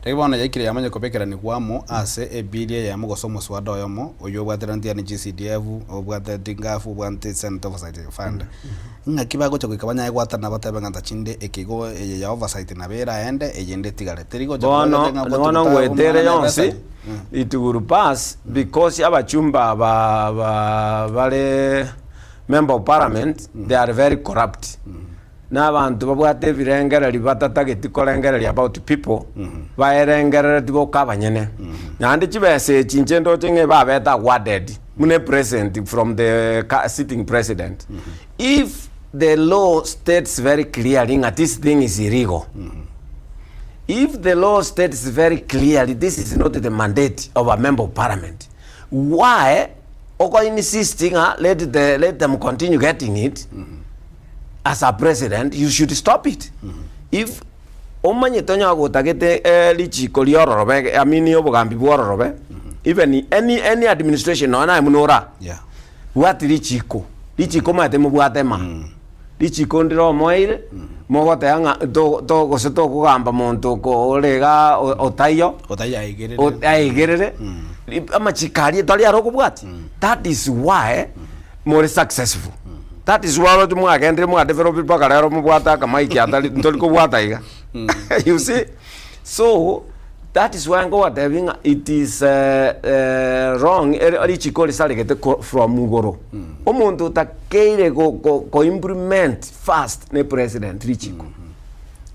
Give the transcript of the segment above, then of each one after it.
Lakini bono yaikire yamanya kobekeranigwa amo ase ebill eyemo gose omoswada oyomo oywo obwateraneti yaani GCDF, obwatereti NGAAF, obwate Senate Oversight Fund. Ng'aki bagocha goika banyare goatanana batebe ng'a ntachinde eke igo eye ya oversight nabo eraende eyende etigare. Teri gocha Bono koba ng'a bono gotuguta ngoetere omwana na yonsi ebesa. it will pass because abachumba aba ba bare member of parliament they are very corrupt. Na abanto babwate ebirengererio batatageti korengereria about people baerengerereti boka abanyene. Naende chibesa echi inche ndoche ng'a ebabete awarded buna epresent from the sitting president. If the law states very clearly ng'a this thing is illegal, if the law states very clearly this is not the mandate of a member of parliament, why oko insist ng'a let the let them continue getting it as a president you should stop it. If omanyete onye gotagete richiko riororobe I mean obogambi bwororobe even any any administration nonya naye buna ora Yeah. bwati richiko richiko omanyete mobwate ma richiko ndire omoeire mogoteba ng'a to to gose tokogamba monto oko ore igaa otaiyo Otaiyo aigerere. ot aigerere amachiko aria tari aro okobwatia that is why more successful that is why oroche mwagendire mwa develop mpaka rero mobwate akamaiki atari ntori kobwata iga you see so that is why nkobatebia ng'a it is wrong ere richiko risaregete ko from igoro omonto otakeire go go ko implement first ne president richiko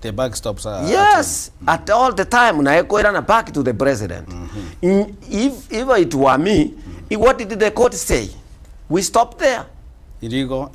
The buck stops at Yes, at all the time naye koirana back to the president. In, if, if it were me, what did the court say? We stop there. Irigo.